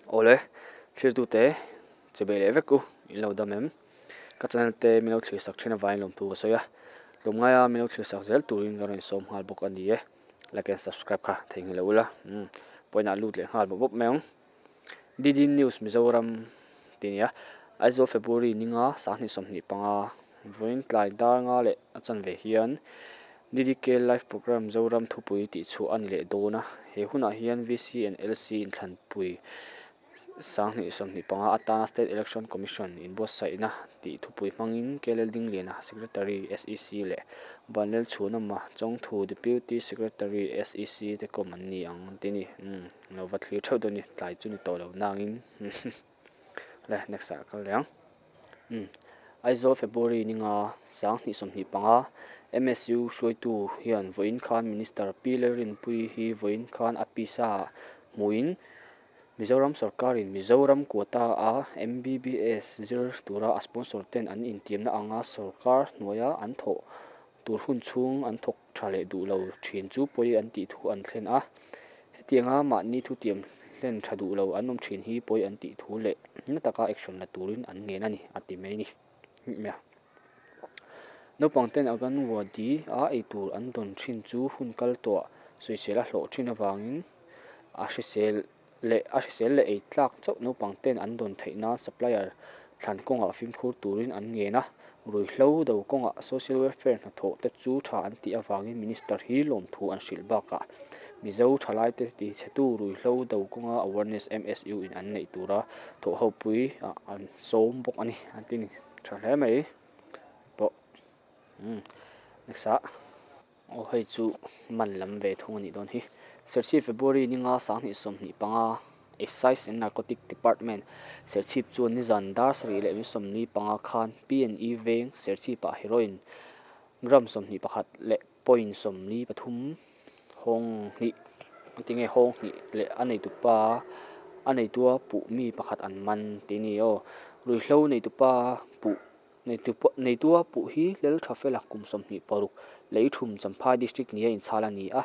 Awle, thlirtute che bei leh vek u, in lo dam em? Ka channel te min lo thlir sak thin avangin lawmthu ka sawi a, tlawmngaia min lo thlir sak zel turin ka rawn insawm nghal bawk a ni e. Like and subscribe kha theihnghilh lo ula, umm pawhin ah lut leh nghal bawp bawp mai ang. DD News Mizoram tih a ni a, Aizawl February ninga 2025 vawiin tlai dar nga leh a chanve hian DDK Live Programme Zoram thupui tih chhuah a ni leh dawn a, he hunah hian VC and LC inthlanpui 2025 atana State Election Commission inbuatsaihna tih thupui hmangin KL Dingliana, Secretary, SEC leh Vanlel Chhunama Chawngthu, Deputy Secretary, SEC te kawm an ni ang tih a ni. Umm. Lo va thlir theuh dawn ni, tlai chu ni tawh lo nangin le next ah kal leh ang. Umm Aizawl February ninga 2025 MSU hruaitu hian vawiin khan Minister Pi Lalrinpuii hi vawiin khan a pisa ah hmuhin Mizoram sawrkarin Mizoram quota a MBBS zir tura a sponsor ten an intiamna anga sawrkar hnuaia an thawh tur hun chhung an thawk tha leh duh lo thin chu pawi an tih thu an thlen a. Hetianga mahni thutiam hlen tha duh lo an awm thin hi pawi an tih thu leh na taka action la turin an ngen a ni, a ti mai a ni. Naupang ten Anganwadi a eitur an dawn thin chu hun kal tawhah sawisel a hlawh thin avangin a hrisel leh a hrisel leh ei tlak chauh naupang ten an dawn theih nan supplier thlan kawngah fimkhur turin an ngen a, ruihhlo do kawngah social welfare hnathawh te chu tha an tih avangin minister hi lawmthu an hrilh bakah Mizo thalaite ti chhetu ruihhlo do kawnga awareness MSU in an neih tura thawhhopui ah an sawm bawk a ni an ti ni tha hle mai pawh umm next ah. Aw hei chu man lam ve thung a nih dawn hi. Serchhip February ninga 2025 Excise and Narcotic Department Serchhip chuan nizan dar sarih leh 75 khan P&E veng Serchhip ah heroin gram 21 leh point 43 hawng hnih a ti nge hawng hnih leh a neitupa a neitua puh mi pakhat an man tih a ni aw. Ruihhlo neitupa puh Neitua puh hi Lalthafela kum 26 lei thum Champhai District nia inchhal a ni a.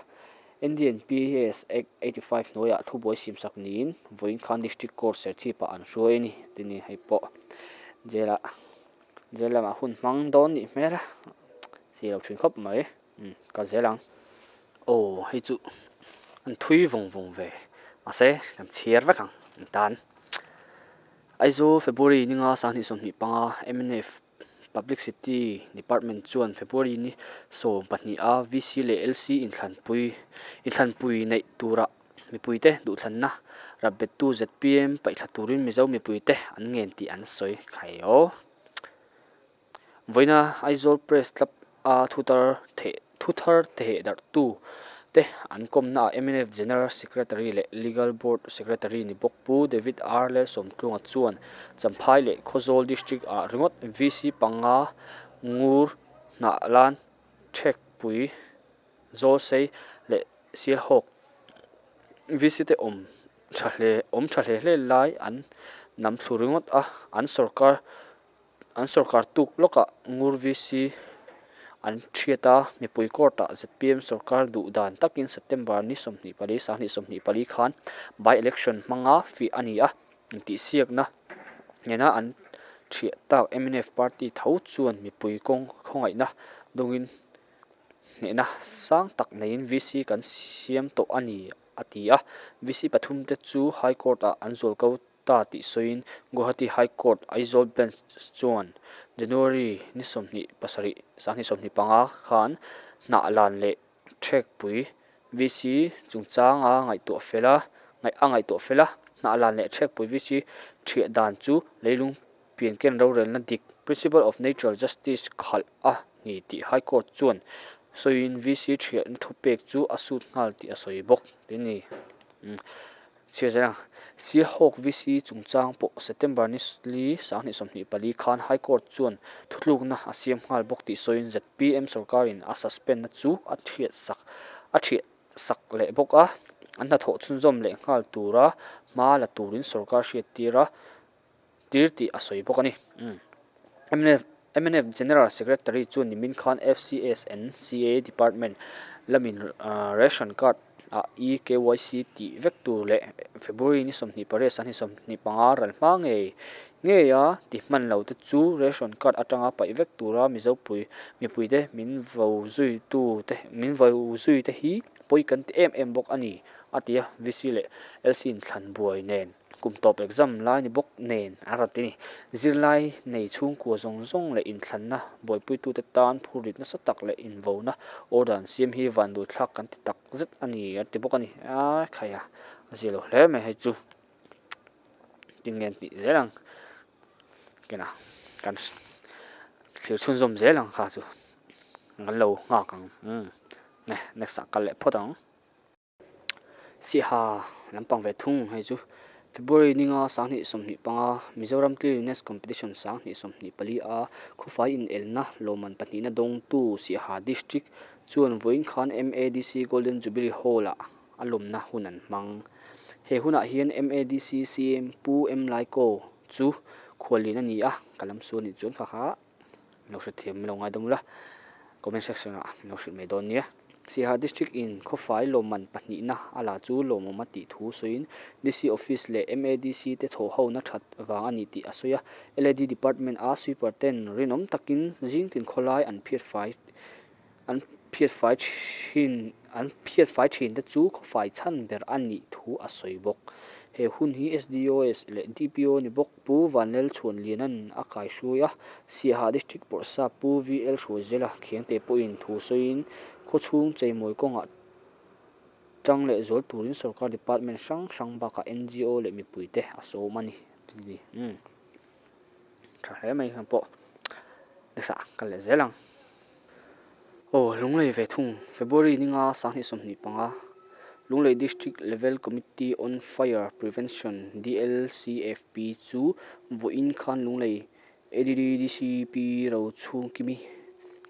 NDNPS Act 85 hnuaiah thubuai siamsak niin vawiin khan District Court Serchhipah an hruai a ni tih ni hei pawh jail ah jail lamah hun hmang dawn nih hmel a si lo thin khawp mai umm ka zel ang. Aw hei chu an thui vawng vawng ve mahse kan chhiar vek ang an tan. Aizawl February ninga 2025 mnf Publicity Department chuan February ni 12 a VC leh LC inthlanpui inthlanpui neih turah mipuite duhthlanna rapbettu zpm paihthla turin Mizo mipuite an ngen tih an sawi khai aw. Vawiina Aizawl Press Club a thutar theh thuthar theh darhtu te an kawmna ah mnf General Secretary leh Legal Board Secretary ni bawk Pu David R Lalsawmtlunga chuan Champhai leh Khawzawl District ah ringawt VC panga ngur hnah lan thekpui Zawlsei leh Sialhawk VC te awm tha hle awm tha hle hle lai an nam thlu ringawt a, an sorkar An sorkar tuk lawkah Ngur VC an thiat a, mipui court-ah zpm sorkar duh dan takin September ni 24, 2024 khan by-election hmanga fiah a ni a, intihsiakna nena an thiah tak mnf party tho chuan mipui kawng khawngaihna dawngin hnehna sang tak neiin VC kan siam tawh a ni, a ti a. VC pathumte chu High Court-ah an zualko ta tih sawiin Guwahati High Court Aizawl Bench chuan January ni 27, 2025 khan hnah lan leh thekpui VC chungchang a ngaihtuah fel a, a ngaihtuah fel a, hnah lan leh thekpui VC thiah dan chu leilung pianken rorelna dik, Principle of Natural Justice, khalh a ni tih High Court chuan sawiin VC thiahna thupek chu a sut nghal tih a sawi bawk tih a ni. Chhiar zel ang. Sialhawk VC chungchang pawh September ni li 2024 khan High Court chuan thutlukna a siam nghal bawk tih sawiin zpm sorkarin a suspend na chu a thiah sak a thiah sak leh bawk a, an hnathawh chhunzawm leh nghal tura hma la turin sorkar hriattir a tir tih a sawi bawk a ni. Mnf mnf General Secretary chuan nimin khan FCS and CA Department lamin ration card. ah eKYC tih vek tur leh February ni 28 2025 ral hma ngei ngeia ti hman lo te chu ration card atanga paih vek tura Mizopui mipuite min vo zuitu te min vo zui te hi pawi kan ti em em bawk a ni a ti a, VC leh LC inthlan buai nen. Kum tawp exam lai ni bawk nen a rawt i ni. Zirlai nei chhungkua zawng zawng leh inthlanna buaipuitute tan phurrit nasa tak leh invona order an siam hi vanduaithlak kan ti tak zet a ni a ti bawk a ni. A khai a, a zia lo hle mai hei chu. Tin nge an tih zel ang kena kan thlir chhunzawm zel ang kha chu kan lo nghak ang umm next ah kal leh phawt ang. Siaha lampang ve thung hei chu February ninga 2025 Mizoram Cleanliness Competition 2024 a khawfai inelna lawmman pahnihna dawngtu Siaha District chuan vawiin khan MADC Golden Jubilee Hall-ah a lawmna hun an hmang. He hunah hian MADC CM Pu M Laiko chu khuallian a ni a, ka lam sual nih chuan kha kha Lo hrethiam min lo ngaidam ula, comment section ah min lo hrilh mai dawn nia. Siaha District in khawfai lawmman pahnihna a la chu lawmawm a tih thu sawiin DC Office leh MADC te thawhhona that vang a ni tih a sawi a. LAD Department a sweeper ten rinawm takin zingtin khawlai an phiat fai an phiat fai thin an phiat fai thin te chu khawfai chhan ber a nih thu a sawi bawk. He hun hi SDOS leh DPO ni bawk Pu Vanlalchhuanliana'n a kaihruai a, Siaha District Bawrhsap Pu VL Hruaizela Khiangte pawhin thu sawiin khawchhung cheimawi kawngah tang leh zual turin sorkar department hrang hrang bakah ngo leh mipuite a sawm a ni. Umm tha hle mai heng pawh next ah kal leh zel ang. Aw Lunglei ve thung February ninga 2025 Lunglei District Level Committee on Fire Prevention, DLCFP, chu vawiin khan Lunglei ADDCP Rochhungkimi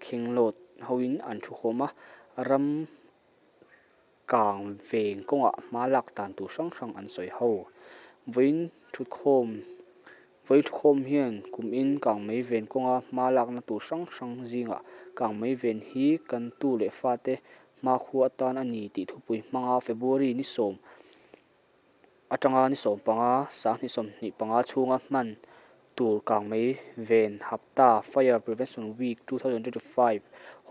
Khenglawt hoin an thukhawm a, ram kang veng kawngah hma lak dan tur hrang hrang an sawi ho. Vawiin thutkhawm Vawiin thukhawm hian kumin kangmei ven kawnga hma lakna tur hrang hrang zingah kangmei ven hi kan tu leh fate hmakhua atan a ni tih thupui hmanga February ni sawm atanga ni 15, 2025 chhunga hman tur kangmei ven hapta Fire Prevention Week 2025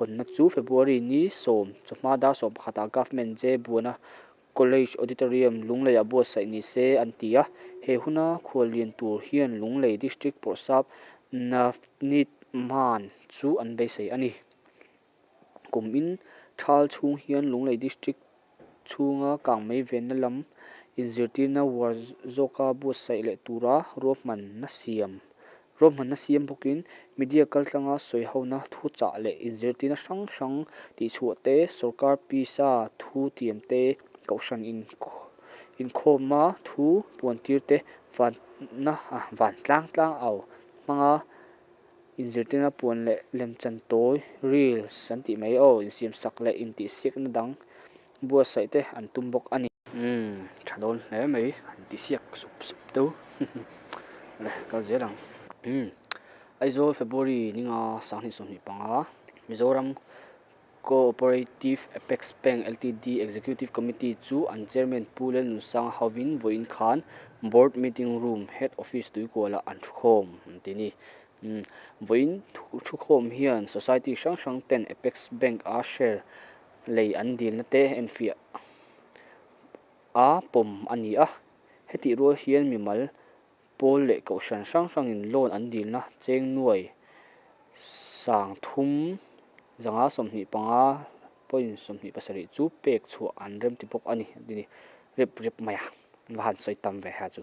hawnna chu February ni sawm chawhma dar 11 ah Government J Buana College Auditorium Lungleiah buatsaih ni se an ti a, he huna khuallian tur hian Lunglei District Bawrhsap Navneet Maan chu an beisei a ni. Kumin thal chhung hian Lunglei District chhunga kangmei venna lam inzirtirna uar zawka buatsaih leh tura ruahmanna siam ruahmanna siam bawkin media kaltlanga sawihona thuchah leh inzirtirna hrang hrang tihchhuah te, sorkar pisa thu tiam te, kohhran inkhawma thu puantir te, vanna vantlang tlang au hmanga Inzirtirna puan leh lemchan tawi, reels, an tih mai aw, insiamsak leh intihsiakna dang buatsaih te an tum bawk a ni. Umm, tha dawn hle mai, han tihsiak sup sup deuh le kal zel ang. Umm, Aizawl February ninga 2025, Mizoram Co-operative Apex Bank Ltd Executive Committee chu an Chairman Pu Lalnunsanga hovin vawiin khan Board Meeting Room, Head Office Tuikualah an thukhawm an ti ni. Vawiin thukhawm hian Society hrang hrang ten Apex Bank a share lei an dilna te enfiah a pawm a ni a. Hetih rual hian mimal Pawl leh kohhran hrang hrangin loan an dilna cheng nuai 3,525.27 chu pek chhuah an remti bawk a ni a ti ni. Rip rip mai a, va han sawi tam ve ha chu.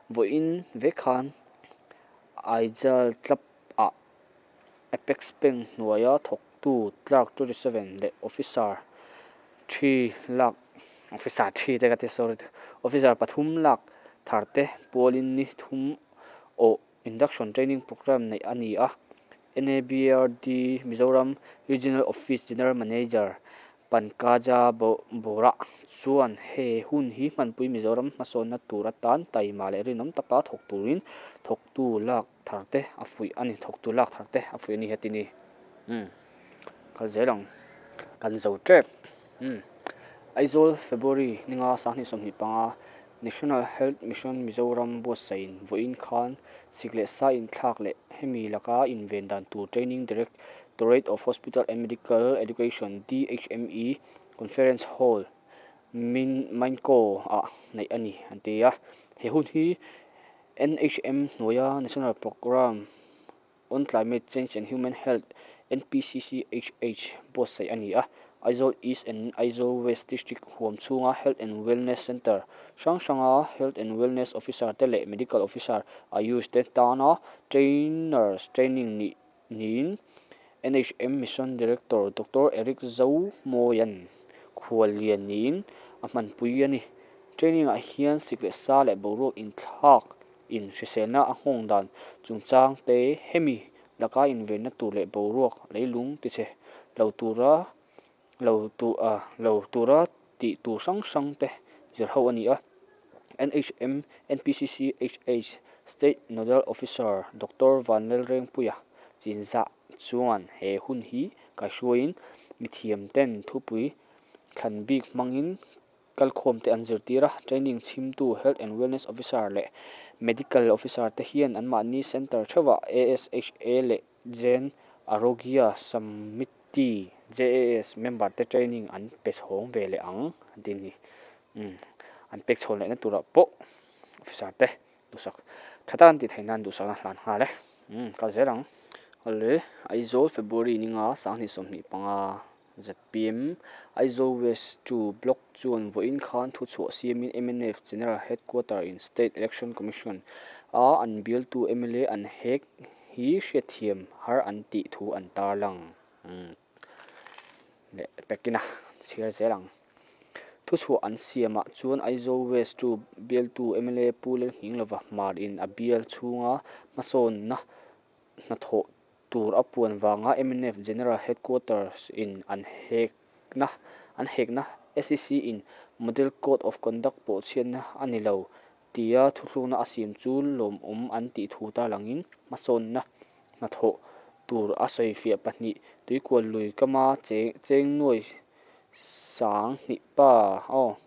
Vawiin vek khan Aijal Club ah Apex Bank hnuaia thawktu Clerk 27 leh Officer 3 lak Officer 3 te ka ti sorry Officer pathum lak thar te pualin ni thum awh Induction Training Programme neih a ni a. NABRD Mizoram Regional Office General Manager Pankaja Bora chuan he hun hi hmanpui Mizoram hmasawnna tur atan taima leh rinawm taka thawk turin thawktu lak thar te a fuih a ni, thawktu lak thar te a fuih a ni heti ni. Umm kal zel ang. Kan zo tep. Umm. Aizawl, February ni nga 2025, National Health Mission Mizoram buatsaihin vawiin khan sik leh sa inthlak leh hemi laka inven dan tur Training Directorate of Hospital and Medical Education, DHME, Conference Hall, Minco-ah neih a ni, an ti a. He hun hi NHM hnuaia National Programme on Climate Change and Human Health, NPCCHH, buatsaih a ni a. Aizawl East and Aizawl West District huam chhunga Health and Wellness Centre hrang hranga Health and Wellness Officer te leh Medical Officer, Ayush, te tana Trainers Training nih niin NHM Mission Director Doctor Eric Zomawia'n khuallian niin a hmanpui a ni. Training ah hian sik leh sa leh boruak inthlak in hriselna a nghawng dan chungchang te hemi laka invenna tur leh boruak leilung tichhe lo tura lo lo tura tih tur hrang hrang te zir ho a ni a. NHM NPCCHH State Nodal Officer Doctor Vanlalrengpuia Chinzah chuan he hun hi kaihruaiin mithiam ten thupui thlan bik hmangin Kalkhawm te an zirtir a, training chhimtu Health and Wellness Officer leh Medical Officer te hian anmahni centre theuhah ASHA leh Jan Arogya Samiti, JAS, member te training an pe chhawng ve leh ang an ti a ni. Umm an pek chhawn lehna turah pawh officer te duhsak tha tak an tih theih nan duhsakna hlan nghal e. Umm kal zel ang. Awle, Aizawl February ni nga 2025. Zpm, Aizawl West 2 Block chuan vawiin khan thuchhuah siamin mnf General Headquarter in State Election Commission a an bialtu mla an hek hi hriatthiam har an tih thu an tarlang leh pekin a chhiar zel ang. Thuchhuah an siamah chuan Aizawl West 2 bialtu mla Pu Lalnghinglova Hmar in a bial chhunga hmasawnna hnathawh tur a puan vanga mnf General Headquarters in an hekna an hekna SEC in Model Code of Conduct pawh chhiatna a ni lo tia thuthlukna a siam chu lawmawm an tih thu tarlangin hmasawnna hnathawh tur a sawifiah pahnih Tuikual lui kama cheng nuai sang hnih pa aw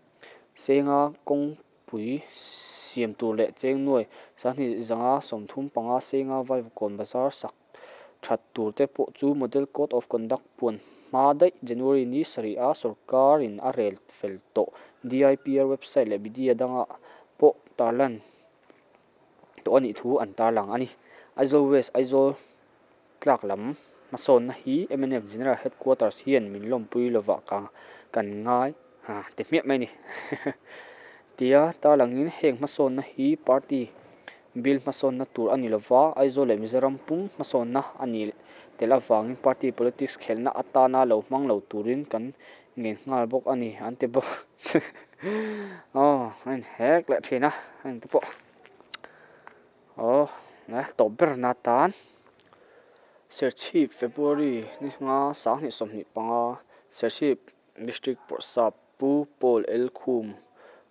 senga kawng Pui siam tur leh cheng nuai 2535 senga Vaivakawn bazar sak that tur te pawh chu Model Code of Conduct puan hma daih January ni sarih a sorkar in a rel fel tawh DIPR website leh media dangah pawh tarlan tawh a nih thu an tarlang a ni. Aizawl West Aizawl tlak lam hmasawnna hi mnf General Headquarters hian min lawmpui lovah ka kan ngai ha ti hmiah mai a ni tia tarlangin heng hmasawnna hi party bill hmasawnna tur a ni lova Aizawl leh Mizoram pum hmasawnna a ni tel avangin party politics khelhna atana lo hmang lo turin kan ngen nghal bawk a ni an ti bawk aw a inhek leh thin a heng te pawh. Aw le tawp ber na tan Serchhip February ni hma 2025 Serchhip District Bawrhsap Pu Paul L Khum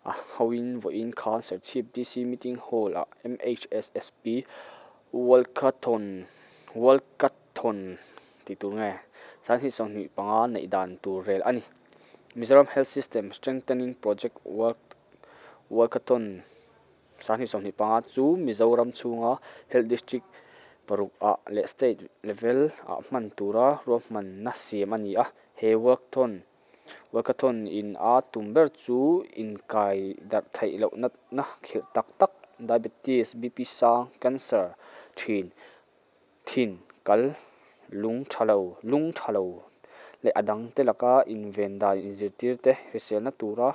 a hoin vawiin khan Serchhip DC Meeting Hall ah MHSSP Walkathon Walkathon tih tur nge 2025 neih dan tur rel a ni. Mizoram Health System Strengthening Project Walkathon 2025 chu Mizoram chhunga Health District paruk ah leh State level ah hman tura ruahmanna siam a ni a. He Walkathon Walkathon in a tum ber chu inkai darh theih loh natna khirh tak tak, Diabetes, BP sang, Cancer, thin, thin, kal, lung tha lo, lung tha lo leh a dang te laka inven dan inzirtir te hriselna tura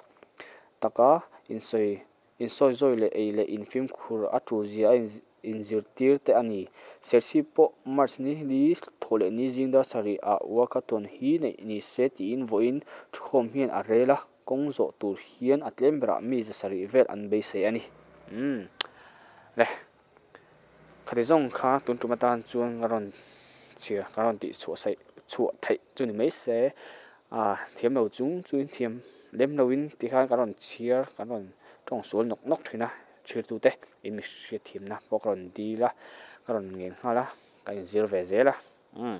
taka insawi Insawi zawi leh ei leh infimkhur a tul zia a inzirtir te a ni. Serchhip pawh March ni li thawh leh ni zing dar sarih ah Walkathon hi neih ni se tiin vawiin thukhawm hian a rel a, kawng zawh tur hian a tlem berah mi zasarih vel an beisei a ni. Umm le khati zawng kha tun tum atan chuan ka rawn chhir ka rawn tih chhuah saih chhuah theih chu ni mai se ah thiam lo chung chuin thiam lem loin tikhan ka rawn chhiar ka rawn tawng sual nawk nawk thin a chhirtute in mi hriat thiamna pawh ka rawn dil a ka rawn ngen nghal a ka inzir ve zel a umm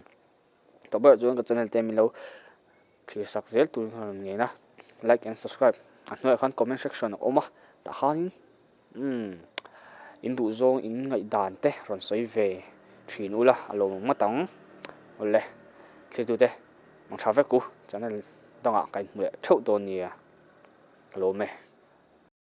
tawh ber chuan ka channel te min lo thlir sak zel turin ka rawn ngen a. Like and subscribe a hnuaiah khan comment section a awm a tah khanin umm in duh zawng in ngaihdan te rawn sawi ve thin ula a lawmawm ngawt ang. Awle thiltute mang tha vek u channel dangah ka inhmu leh theuh dawn nia ka lawm e.